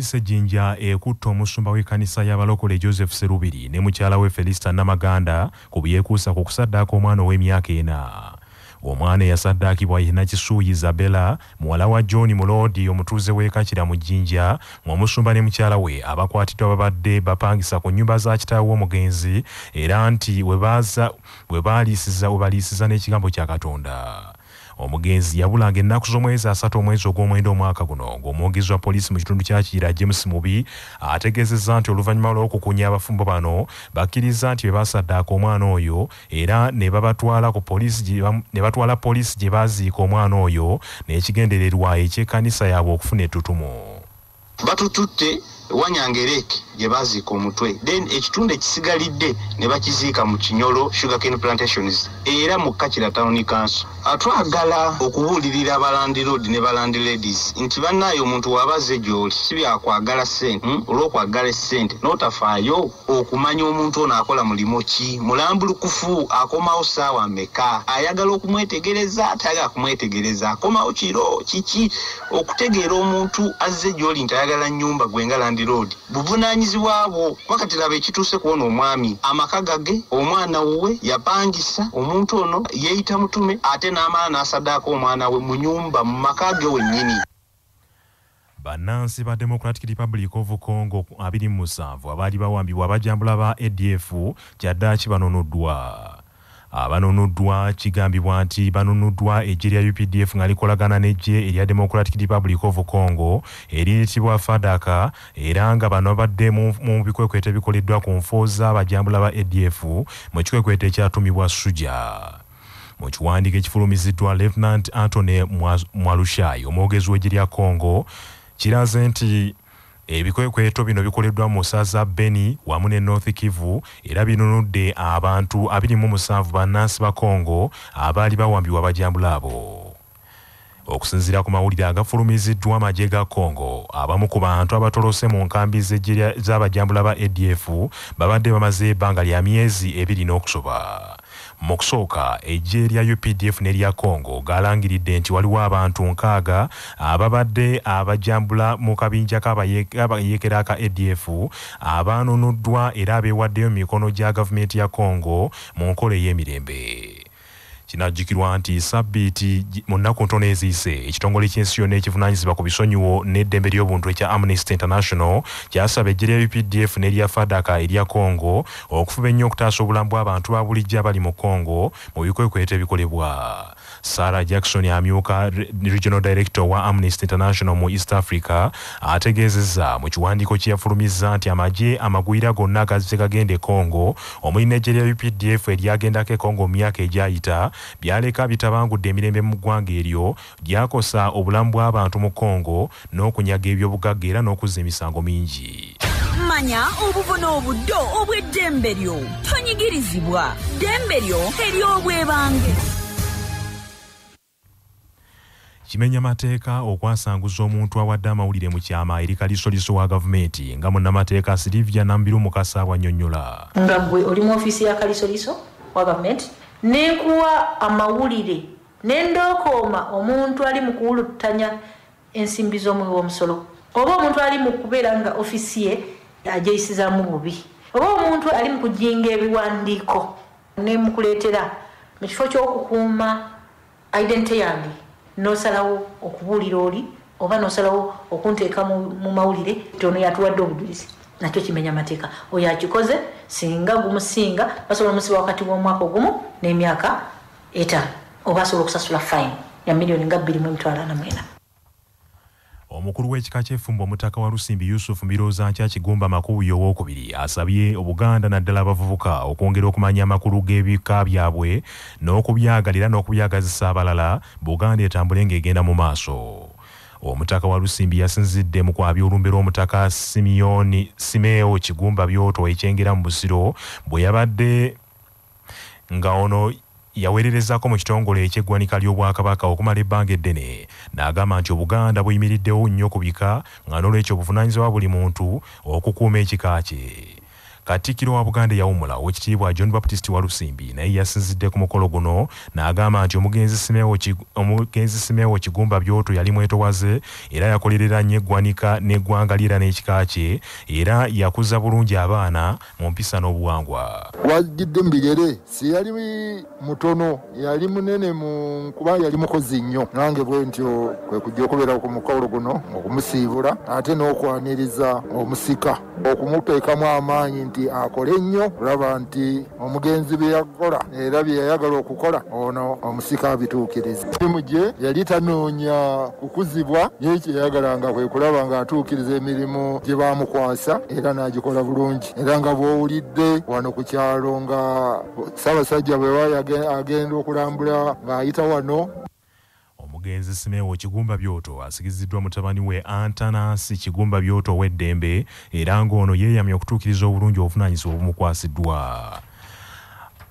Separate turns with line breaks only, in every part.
Poliisi e Jinja ekutte omusumba w'ekkanisa y'abalokole Joseph Serubiri ne mukyala we Felista Namaganda ku byekuusa ku kusaddaaka omwana ow'emyaka 4. Omwana eyasaddaakibwa ye Nakisuuyi Isabella, muwala wa John Muloodi omutuuze w'e Kakira mu Jinja, ng'omusumba ne mukyala we abakwatiddwa babadde bapangisa ku nnyumba za kitaawe w'omugenzi era nti we baliisiza n'ekigambo kya Katonda. Omugenzi yabulanga ennaku z'omwezi 3 omwezi ogw'omwenda omwaka guno, ng'omwogezi wa poliisi mu kitundu kya Kiyira James Mubi ategeezezza nti oluvannyuma lw'okukunya abafumbo bano bakkiriza nti be basaddaaka omwana oyo era ne babatwala ku poliisi ne batwala poliisi gye baaziika omwana oyo n'ekigendererwa eky'ekkanisa yaabwe okufuna ettutumu.
Batututte Wanyangereke gye baziika omutwe, then ekitundu ekisigalidde ne bakiziika mu Kinyolo Sugarcane Plantations era mu Kakira Town Council. Atwagala okubuulirira abalandiroodi ne balandiladies nti bannaayo omuntu w'abaze gy'oli si byakwagala ssente, olw'okwagala essente n'otafaayo okumanya omuntu ono akola mulimu ki, mulambulukufu, akomawo ssaawa mmeka, ayagala okumwetegereza, tayagala kumwetegereza, akomawo kiro kiki. Okutegeera omuntu azze gy'oli nti ayagala nnyumba gwe nga landiroodi buvunaanyizibwa bwo. Wakati laba ekituuse kuwona omwami, amaka gage, omwana wuwe yapangisa, omuntu ono yeeyita mutume ate n'amala n'asaddaaka omwana we mu nyumba mu maka ge wennyini.
Bannansi ba Democratic Republic of Congo 27 abaali bawambibwa abajambula ba ADF kyaddaaki banunuddwa. Abanunuddwa kigambibwa nti banunuddwa eggye lya UPDF nga likolagana n'eggye erya Democratic Republic of Congo eriyitibwa FADAK, era nga bano babadde mu bikwekweto ebikoleddwa ku nfo z'abajambula ba ADF mu kikwekweto ekyatumibwa Suja. Mu kiwandiiko ekifulumiziddwa Lieutenant Anthony Mwalushai, omwogezi w'eggye lya Congo, kiraze nti ebikwekweto bino bikoleddwa mu ssaza Beni wamu ne North Kivu era binunudde abantu 27 bannansi ba Congo abaali bawambibwa abajambula abo. Okusinziira ku mawulire agafulumiziddwa amagye ga Congo, abamu ku bantu abatolose mu nkambi z'abajambula ba ADF babadde bamaze ebbanga lya myezi 2 n'okusoba. Mu kusooka eggye lya UPDF n'erya Congo galangiridde nti waliwo abantu 6 ababadde abajambula mu kabinja k'abayeekera aka ADF abanunuddwa era abeewaddeyo mu mikono gya gavumenti ya Congo mu nkola ey'emirembe. Kinajjukirwa nti sabbiiti mu nnaku ntono eziyise ekitongole ky'ensi yonna ekivunaanyizibwa ku bisonyiwo n'eddembe ly'obuntu ekya Amnesty International kyasaba eggye lya UPDF n'erya FADAK erya Congo okufuba ennyo okutaasa obulamu bw'abantu ba bulijjo abali mu Congo mu bikwekweto ebikolebwa. Sarah Jackson amyuka Regional Director wa Amnesty International mu East Africa ategeezezza mu kiwandiiko kye yafulumizza nti amagye amagwira gonna gazze gagenda e Congo omuli n'eggye lya UPDF eryagendako e Congo mu myaka egyayita byaleka bitabangudde emirembe mu ggwanga eryo, lyakosa obulamu bw'abantu mu Congo n'okunyaga ebyobugagga era n'okuzza emisango mingi.
Manya obuvuna obuddo obw'eddembe lyo, tonyigirizibwa, ddembe lyo ery'obwebange.
Kimenya mateeka okwasanguza omuntu awadde amawulire mu kyama eri kalisoliso wa gavumenti nga munnamateeka Sylvia Nambiru Mukasa bw'annyonnyola.
Nga ggwe oli mu ofiisi ya kalisoliso wa gavumenti nenkuwa amawulire nendookooma omuntu ali mu kuwuluttanya ensimbi z'omuwi w'omusolo, oba omuntu ali mu kubeera nga ofiisi ye agyeyisizaamu bubi, oba omuntu ali mu kujinga ebiwandiiko nemukuleetera mu kifo ky'okukuuma identity yange n'osalawo okubuulira oli oba n'osalawo okunteeka mu mawulire nti ono yatuwadde obujulizi, nakyo kimenya amateeka. Oyo akikoze singa gumusinga basobola omusiba wakati w'omwaka ogumu n'emyaka 5 oba asobola okusasula fine ya 2,449,000.
Omukulu w'ekika ky'effumbo Omutaka wa Lusimbi Yusuf Mbirooza Nkya Kigumba Makubuya owookubiri asabye Obuganda naddala abavubuka okwongera okumanya amakulu g'ebika byabwe n'okubyagalira n'okubyagazisa abalala, Buganda etambule ng'egenda mu maaso. Omutaka wa Lusimbi yasinzidde mu kwabya olumbe lw'Omutaka Simeo Kigumba Byoto ekyengera mu Busiro bwe yabadde nga ono yaweererezaako mu kitongole eky'eggwanika ly'Obwakabaka okumala ebbanga eddene, n'agamba nti Obuganda buyimiriddewo nnyo ku bika nga n'olwekyo obuvunaanyizibwa buli muntu okukuuma ekika kye. Katikkiro wa Buganda yawummula Oweekitiibwa John Baptist Walusimbi naye yasinzidde ku mukolo guno n'agamba nti omugenzi Simeo Kigumba Byoto yali mwetowaze era yakolerera nnyo eggwanika n'eggwanga lye era n'ekika kye, era yakuza bulungi abaana mu mpisa n'obuwangwa.
Wajjidde mu bigere, si yali mutono, yali munene mu kuba yali mukozi nnyo. Nange bwe ntyo kwe kujja okubeera ku mukolo guno okumusiibula ate n'okwaniriza omusika, okumuteekamu amaanyi nti akole nnyo, olaba nti omugenzi bye yakola era bye yayagala okukola ono omusika abituukiriza. Emirimu gye yali tanoonya kukuzibwa, ye kye yayagalanga kwe kulaba ng'atuukiriza emirimu gye baamukwasa era n'agikola bulungi. Era nga bw'owulidde wano ku kyalo nga Ssaabasajja bwe agenda okulambula ng'ayita wano.
Omugenzi Simeo Kigumba Byoto asigiziddwa mutabani we Antanasi Kigumba Byoto ow'eddembe, era ng'ono yeeyamye okutuukiriza obulungi obuvunaanyizibwa obumukwasiddwa.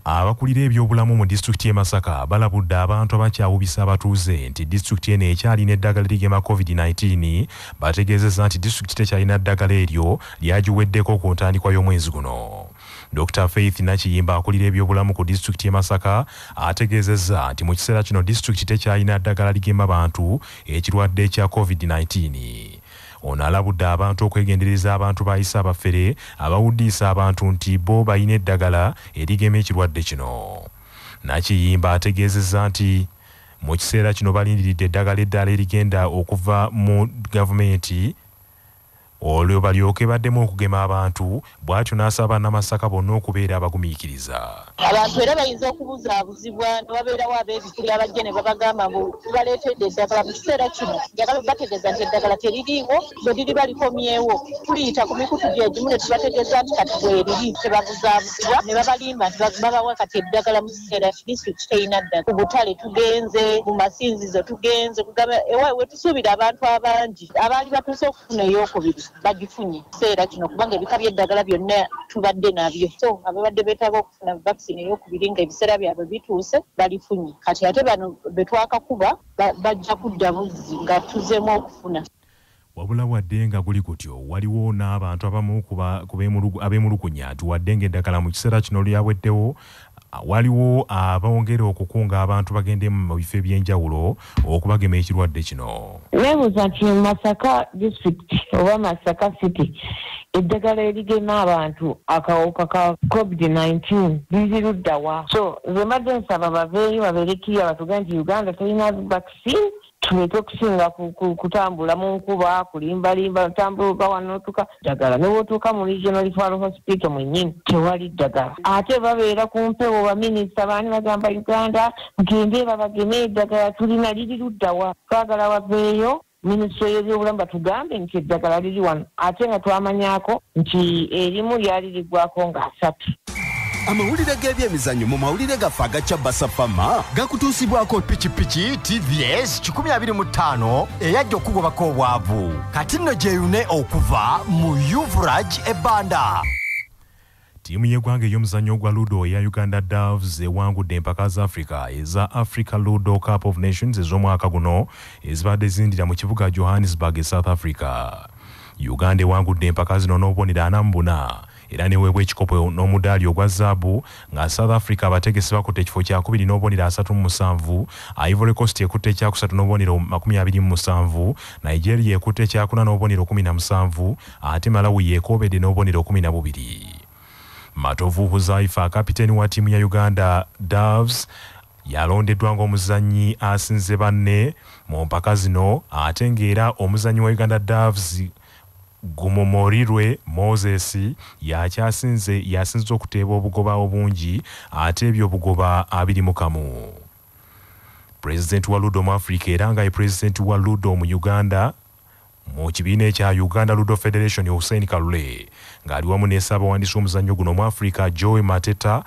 Abakulira ebyobulamu mu disitulikiti y'e Masaka balabudde abantu abakyawubisa abatuuze nti disitulikiti eno ekyalina eddagala erigema COVID-19. Bategeezezza nti disitulikiti tekyalina ddagala eryo, lyagiweddeko ku ntandikwa y'omwezi guno. Dr. Faith Nakiyimba akulira ebyobulamu ku disitulikiti y'e Masaka ategeezezza nti mu kiseera kino disitulikiti tekyalina ddagala ligema bantu ekirwadde kya COVID-19. Ono alabudde abantu okwegendereza abantu bayise abafere abawuddiisa abantu nti bo balina eddagala erigema ekirwadde kino. Nakiyimba ategeezezza nti mu kiseera kino balindiridde eddagala eddala erigenda okuva mu gavumenti olwo balyoke baddemu okugema abantu, bw'atyo n'asaba Bannamasaka bonna okubeera abagumiikiriza.
Abantu era bayinza okubuzaabuzibwa ne babeerawo ab'ebikuli abajja ne babagamba mbu tubaleetedde eddagala. Mu kiseera kino njagala bategeeza nti eddagala teririiwo, bwe liriba likomyewo tuliyita ku mikutu gye gimu ne tubategeeza nti kati bweriri. Tebabuzaabuzibwa ne babalimba nti babawa kati eddagala. Mu kiseera disitulikiti terina ddagala. Ku butale tugenze, mu masinzizo tugenze, kugamba ewa we tusuubira abantu abangi abaali batuuse okufuna ey'okubiri bagifunye kiseera kino, kubanga ebika by'eddagala byonna tubadde nabyo. So ababadde beetaaga okufuna vaccine ey'okubiri nga ebiseera byabwe bituuse balifunye. Kati ate bano be twakakuba bajja kudda buzzi nga tuzeemu okufuna.
Wabula wadde nga guli gutyo, waliwo n'abantu abamu abeemulugunya nti wadde ng'eddagala mu kiseera kino lyaweddewo, waliwo abongera okukunga abantu bagende mu bifo eby'enjawulo okubagema ekirwadde kino.
Neebuuza nti mu Masaka district oba Masaka city eddagala erigema abantu akawuka ka COVID-19 liri ludda wa? So nze mbadde nsaba baveeyo babeere kiriya batugambe nti Uganda terina vaccine, tuleke okusinga kutambula mu nkuba, kulimbalimba, otambula wano n'otuuka ddagala, ne bw'otuuka mu regional referral hospital mwennyini tewali ddagala. Ate babeera ku mpewo baminisita baani bagamba Uganda mugende babageme eddagala tulina, liri ludda wa? Twagala baveeyo minisitule y'ebyobulamu batugambe nti eddagala liri wano, ate nga twamanyaako nti erimu lyali liggwako nga 3.
Amawulire g'ebyemizannyo mu mawulire gaffe agacya Basafama gakutuusibwako pikipiki TVS 125 eyajja okugobako obwavu. Kati nno gyeyune okuva mu Uvraj ebbanda.
Ttiimu y'eggwanga ey'omuzannyo gwa Ludo eya Uganda Doves ewangudde empaka za Africa eza Africa Ludo Cup of Nations ez'omwaka guno ezibadde zindira mu kibuga Johannesburg e South Africa. Uganda ewangudde empaka zino n'obubonero 44 era neweebwa ekikopo n'omudaali ogwa zaabu, nga South Africa abategesi bakutte ekifo kyakubiri n'obubonero 37, Ivory Coast ekutte ekyakusatu n'obubonero 27, Nigeria ekutte ekyakuna n'obubonero 17, ate Malawi yeekobedde n'obubonero 12. Matovu Huzaifa, kapiteeni wa ttiimu ya Uganda Doves, yalondeddwa ng'omuzannyi asinze banne mu mpaka zino, ate ng'era omuzannyi wa Uganda Doves Gumomorirwe Moses yasinze okuteeba obugoba obungi ate ebyo obugoba 21. Pulezidenti wa Ludo mu Africa era nga ye pulezidenti wa Ludo mu Uganda mu kibiina ekya Uganda Ludo Federation Hussein Kalule ng'ali wamu ne ssaabawandiisi w'omuzannyo guno mu Africa Joe Mateta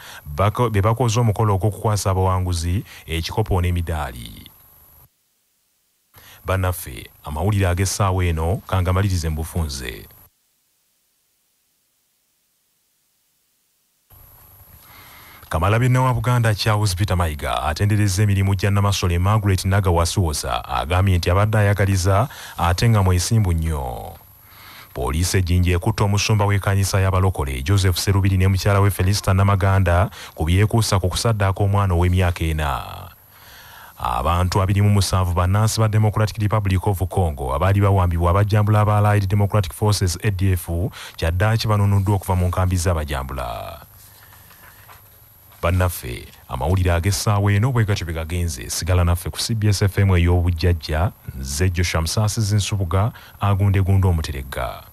be bakoze omukolo ogw'okukwasa abawanguzi ekikopo n'emidaali. Bannaffe, amawulire ag'essaawa eno kangamalirize mu bufunze. Kamalabyonna wa Buganda Charles Peter Mayiga atenderezza emirimu gya Namasole Margaret Nagawa Siwosa, agambye nti abadde ayagaliza ate nga mwesimbu nnyo. Poliisi e Jinja ekutte omusumba w'ekkanisa y'abalokole Joseph Serubiri ne mukyala we Felista Namaganda ku byekuusa ku kusaddaaka omwana ow'emyaka 4. Abantu 27 bannansi ba Democratic Republic of Congo abaali bawambibwa abajambula aba Allied Democratic Forces ADF kyaddaaki banunuddwa okuva mu nkambi z'abajambula. Bannaffe, amawulire ag'essaawa eno bwe gatyo bwe gagenze. Sigala naffe ku CBS FM ey'obujjajja. Nze Joshua Musaasizi Nsubuga, agundegunda omuteregga.